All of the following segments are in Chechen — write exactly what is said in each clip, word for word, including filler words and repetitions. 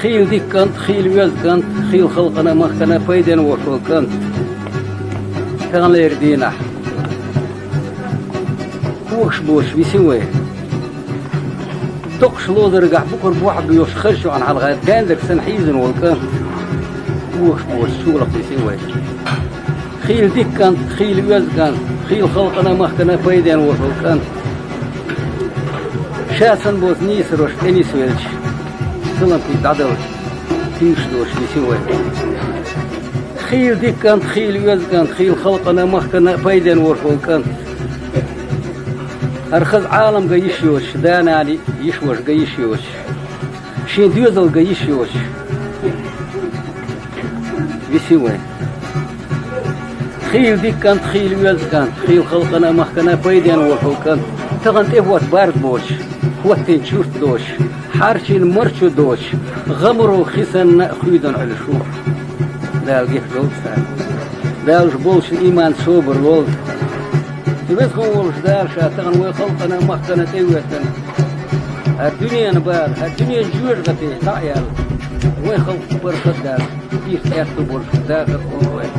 Хийла дика кӀант, хийла оьзда кӀант, хийла халкъана, махкана пайденна волаш вола кӀант. Таханлера дийнахьа когаш боацаш висина вай. Доккхача ловзаргахь букъар бохьа боацаш, хазача хьалха даьндарг санна хьийзина вола кӀант. Когаш боацаш, шолгӀа висина вай. Хийла дика кӀант, хийла оьзда кӀант, хийла халкъана, махкана пайденна волаш вола кӀант. Ша санна боаца нийсараш тӀенисвелча, салампий дӀадала, тийша доацаш висина вай. Хийла дика кӀант, хийла оьзда кӀант, хийла халкъана, махкана пайденна волаш вола кӀант. ХӀара хаза Ӏалам ган йиш йоацаш, да-нана йиш-вож ган йиш йоацаш, шен доьзал ган йиш йоацаш висина вай. Хийла дика кӀант, хийла оьзда кӀант, хийла халкъана, махкана пайденна волаш вола кӀант. Тахан тӀехӀотта барзкъа боацаш, хӀоттийна чурт доацаш, хьарчийна марчо доацаш, гӀамаро хи санна а, хуьйдан Ӏуьллуш ву. Дала гешт долда царна. Дала уж болчарна иман, собар лолда. Веза хинна волча Дала ша тахан вай халкъана, махкана тӀехӀоьттина, хӀара дуьненан бала, хӀара дуьненан жоьжахати дӀа а яьлла, вай халкъ баркат а даьлла, ийрча аьттув болаш дахар а хилда вай.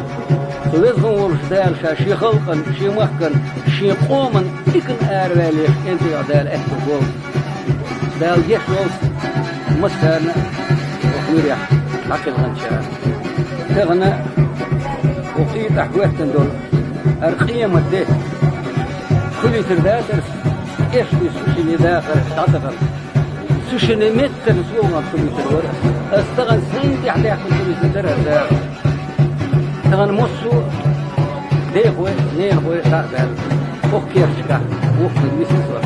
Веза хинна волча Дала ша шен халкъана, шен махкана, шен къомана диканна араваьлла еш кӀентий Ӏодала аьттув болба. Дала гешт долда массарна а, укх муьрехь дӀакхелхинчарна. Тахан укх къе тӀа хӀоьттина долу хӀара къематде хуьлуьйтур дацара ас, эшна цу шинне дахар дӀатахана. Цу шинне меттана согӀанца хуьлуьйтур вара ас. Ас тахан сайна тӀехь даьккхина хуьлуьйтур дара ас дахар. Тахан массо а дехой, нехой дӀа а баьлла, укх керташкахь воккхавелла висина со.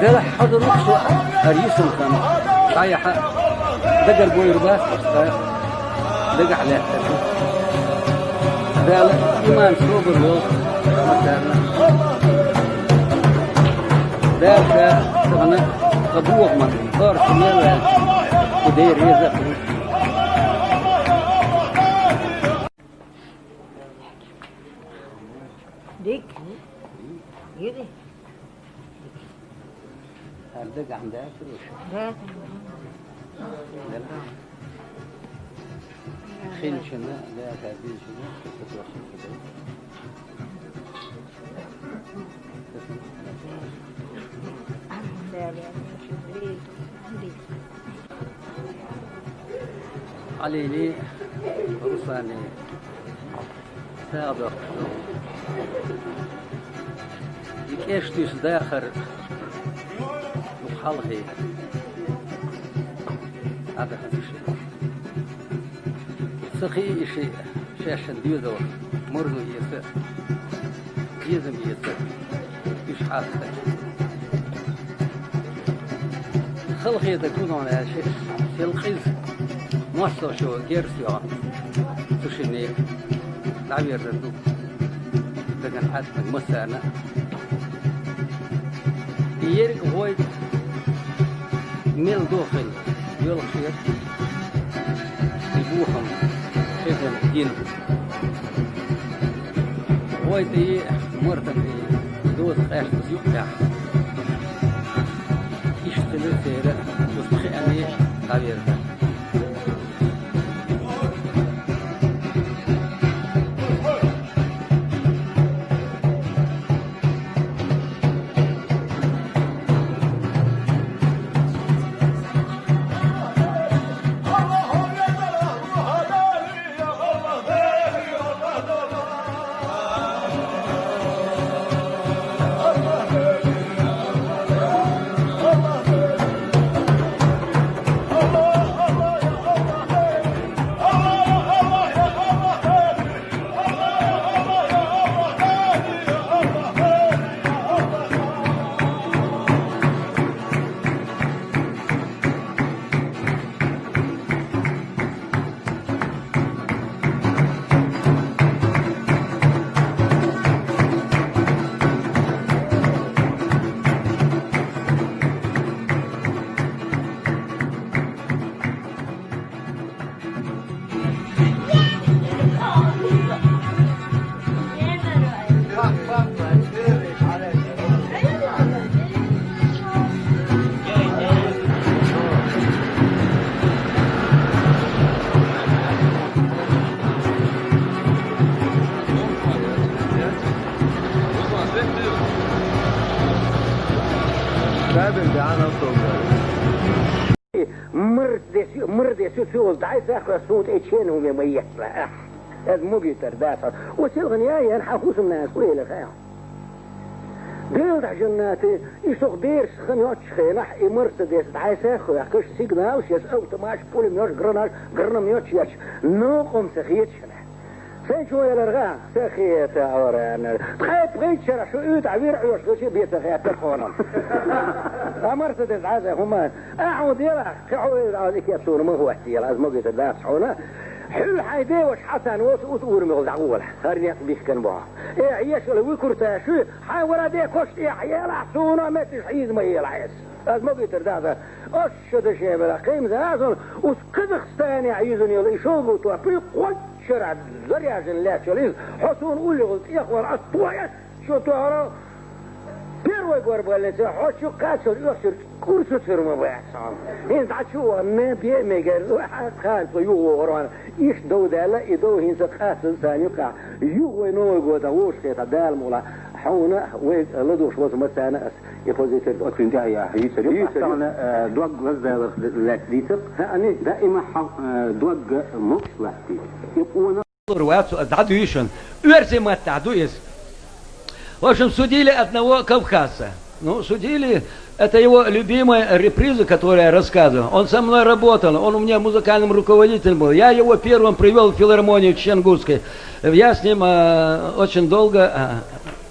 Делахь хьо ду-кх со хӀара йисина хан дӀаяхьа, дагара бойр бац-кх ас тха, дагахь лаьттар ду. Дала иман, собар лолда массарна. Дала ша тахан тхан бохаман орца мел ваьлча, кху Дела реза а хуьлда. Дика. Йири. ХӀара дагахь ма дац уьш? Да. Хинчунна, да, хӀара динчунна, Ӏалийний, Русланний сагӀа доккхуш ду. И кӀеш дуьсу дахар ду хьалхе. Ӏадахаза ши. Ца кхии и шиъ шаьшшинна доьзалх марзо эца, безам эца, уьш хьаста. Халахетар кхузахь аьлча, сел къиза, мостагӀчо герз йоьхна, цу шинне дӀаверзар ду дагана хьаьттаниг массарна а. И ерриг гӀой мел дохийна йоьлхуш яра и бохам шеган гина. ГӀой тӀе, мартан тӀе доза къаьстаза юкъ тӀехь. Иштта хилира церан, цу пхи аьнна дӀаверзар. Марсдес, марсдес ю цуьл дӀайса хьо суна тӀе чен хӀуме ма еттала, ахь. Ас могуьйтар дац хьо. Оцу силгӀан яй ян хьан хӀусамнанас къоьлла хаьа. Дела дӀа жаннате, и сох бераш хан йоцчу хенахь, и Мерседес дӀайса а хоьхкаш, сигналаш еш, автоматаш, пулеметаш, гранаш, гранатометаш еш, новкъа ма ца хеташ хьуна. Сайн чу яларга, ца хета, ора, аьнна. Тхайпа гӀийчара шу уьйтӀа вир Ӏоьш хилча, бен ца хетта хьуна. А Мерседес дӀайса хӀума, ахьа хьуна дела, кхин хьо вевза Ӏаза и кеп суна ма хӀоттийла, ас могуьйтар дац хьуна. Хьуьлла хьайн деваш хьацарна воцу ут урамехула дӀагӀола, хӀара некъ бихкан бохьа. Э, хьешала вуькуртаьш ю, хьайн вара де кош тӀехь елахь, суна метташ хьийза ма елахь эс. Ас могуьйтар дац, ас шо дашевала, кхин ма зазун, ус Казахстане хьийзун йола, и шолгу топпи кхоччара заряжен лаьтташ йола иза, хьо суна уллехула тӀехвала, ас тоеш, Шу тохара первой горбаллица хьо чу кхаччалц оьхсур курсу цуьр ма бац хьо. ХӀинца дӀа чу ван, ме бе мегар, хьан кхана цо юхавогӀур ван. Иштта дов даьлла, и дов хӀинца къастаза царна юкъахь. Юха вай Новый год а вовшахетахь Дала мукъ лахь, хьуна вай ладугӀуш ваза ма царна ас и позитив. Оцуьнан тӀехь яхьа йийцар ю, йийцар ю. Тахана, э, дог лаздаларх лаьцна дийцар. ХӀаъ, ани? Даима хьал, э, дог могуш латтий. И къона Лур вац, ас дӀадуьйшун. Оьрсийн маттахь ду иза. В общем, судили одного кавказца. Ну, судили, это его любимая реприза, которую я рассказывал. Он со мной работал, он у меня музыкальным руководителем был. Я его первым привёл в филармонию Чешангурской. Я с ним, э, очень долго,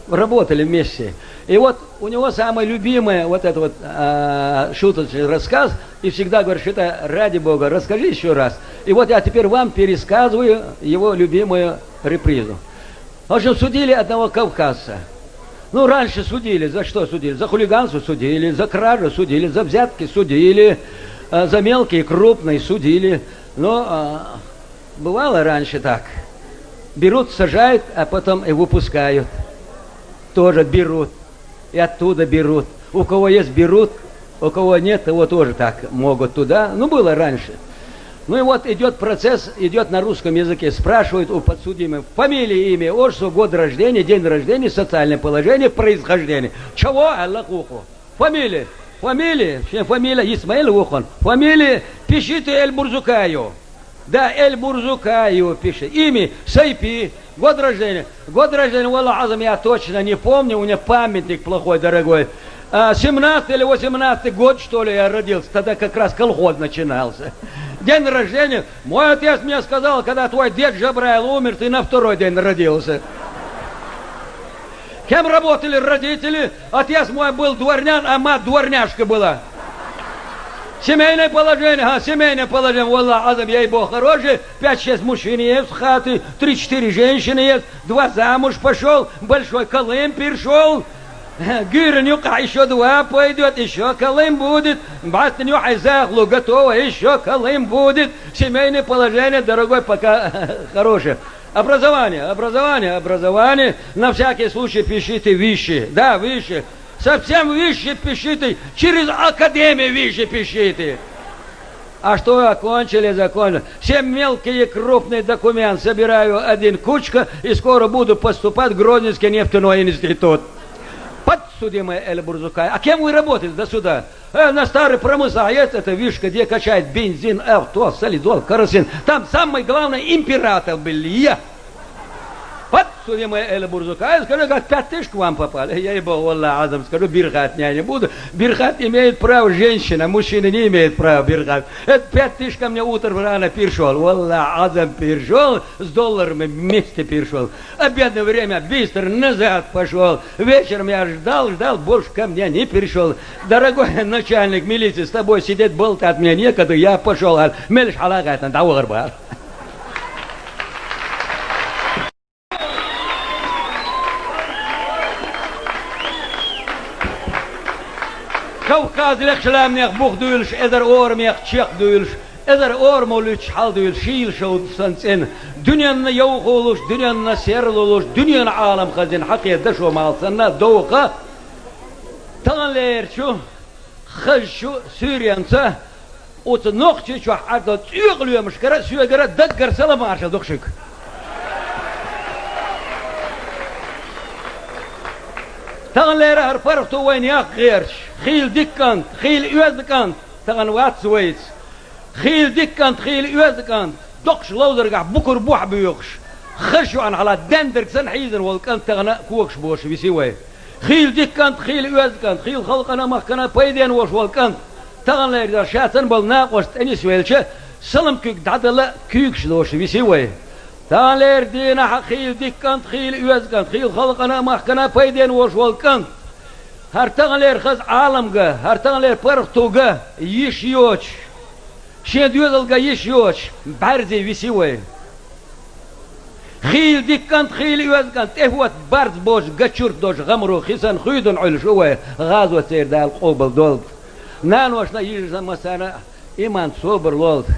э, работали вместе. И вот у него самое любимое вот это вот, а, шуточный рассказ, и всегда говорит, что это, ради бога, расскажи ещё раз. И вот я теперь вам пересказываю его любимую репризу. В общем, судили одного кавказца. Ну, раньше судили, за что судили? За хулиганство судили, за кражу судили, за взятки судили, э, за мелкие и крупные судили. Но, а, бывало раньше так. Берут, сажают, а потом и выпускают. Тоже берут. И оттуда берут. У кого есть, берут, у кого нет, того тоже так могут туда. Ну, было раньше. Ну и вот идёт процесс, идёт на русском языке. Спрашивают у подсудимых фамилия, имя, отчество, год рождения, день рождения, социальное положение, происхождение. Чего? Аллахуху. Фамилия. Фамилия. Шен фамилия Исмаил ву хьуна. Фамилия пишите Эль-Бурзукаю. Да, Эль-Бурзукаю пиши. Имя Сайпи. Год рождения. Год рождения, валлахь, Азам, я точно не помню, у меня памятник плохой, дорогой. А, семнадцатый или восемнадцатый год, что ли, я родился. Тогда как раз колхоз начинался. День рождения. Мой отец мне сказал, когда твой дед Джабраил умер, ты на второй день родился. Кем работали родители? Отец мой был дворнян, а мать дворняжка была. Семейное положение, ха, семейное положение, валлахь, Азам, ей-богу, хорошее. Пять-шесть мужчин есть в хате, три-четыре женщины есть, два замуж пошёл, большой Колым перешёл. Гуьйран юкъахь ещё два пойдёт, ещё Колым будет. Баттан юкъахь захло готово, ещё Колым будет. Семейное положение, дорогой, пока хорошее. Образование, образование, образование. На всякий случай пишите высшее. Да, высшее. Совсем высшее пишите. Через академию высшее пишите. А что окончили, закончили. Все мелкие и крупные документы собираю один кучка и скоро буду поступать в Грозненский нефтяной институт. Подсудимая Эль Бурзукай. А кем вы работаете до суда? Э, на старый промыслах есть эта вышка, где качает бензин, авто, солидол, керосин. Там самый главный император был я. Подсудимая Эля Бурзукаева, скажу, как пятнышко вам попали. Ей-богу, валлахь, Азам, скажу, бирхат не буду. Бирхат имеет право женщина, мужчина не имеет права бирхат. Это пятнышко мне утром рано перешёл. Валлахь, Азам, перешёл, с долларами вместе перешёл. Обедное время быстро назад пошёл. Вечером я ждал, ждал, больше ко мне не перешёл. Дорогой начальник милиции, с тобой сидеть, болтать мне некогда, я пошёл. Мелыш хьалагайтан, да, вахар бар. Кавказ лекхачу ламанех бух дуьйлуш, эзар орамех чекх дуьйлуш, эзар орамо луьттуш хьал дуьйлуш, шийла шовда сан цӀена, дуьненна йовхо луш, дуьненна серла луш, дуьненан Ӏалам хазина хьакхе дашо мал санна довха, таханлерчу хазачу суьйренца, оцу нохчийчохь Ӏардо цӀоькъа лоьмашкара, соьгара, даггара салам-маршалла ду шуьга. Таханлера хӀара паргӀато вайна яккха гӀерташ, хийла дика кӀант, хийла оьзда кӀант тахана вац вайца. Хийла дика кӀант, хийла оьзда кӀант, доккхача ловзаргахь букар бухь боьхуш, хаза шоана хьалха дендарг санна хьийзина волу кӀант тахана когаш боцуш виси вай. Хийла дика кӀант, хийла оьзда кӀант, хийла халкъана а, махкана а пайденна волуш волу кӀант, таханлера ша санна болу накъост тӀе нисвелча, салам куьг дӀадала куьйгаш доцуш виси вай. Таханлера дийнахь хийла дика кӀант, хийла оьзда кӀант, хийла халкъана а, махкана а пайденна волуш волу кӀант, хӀара таханлера хаза Ӏалам ган, хӀара таханлера паргӀато ган йиш йоцуш, шен доьзал ган йиш йоцуш, бӀаьрзе виси вай. Хийла дика кӀант, хийла оьзда кӀант, тӀехӀотта барз боцуш, ган чурт долуш гӀамаро хи санна хуьйдина Ӏуьллуш ву вай, гӀазот церан Дала къобал долда. Наношна а, йижаршна а, массарна а иман, собар лолда.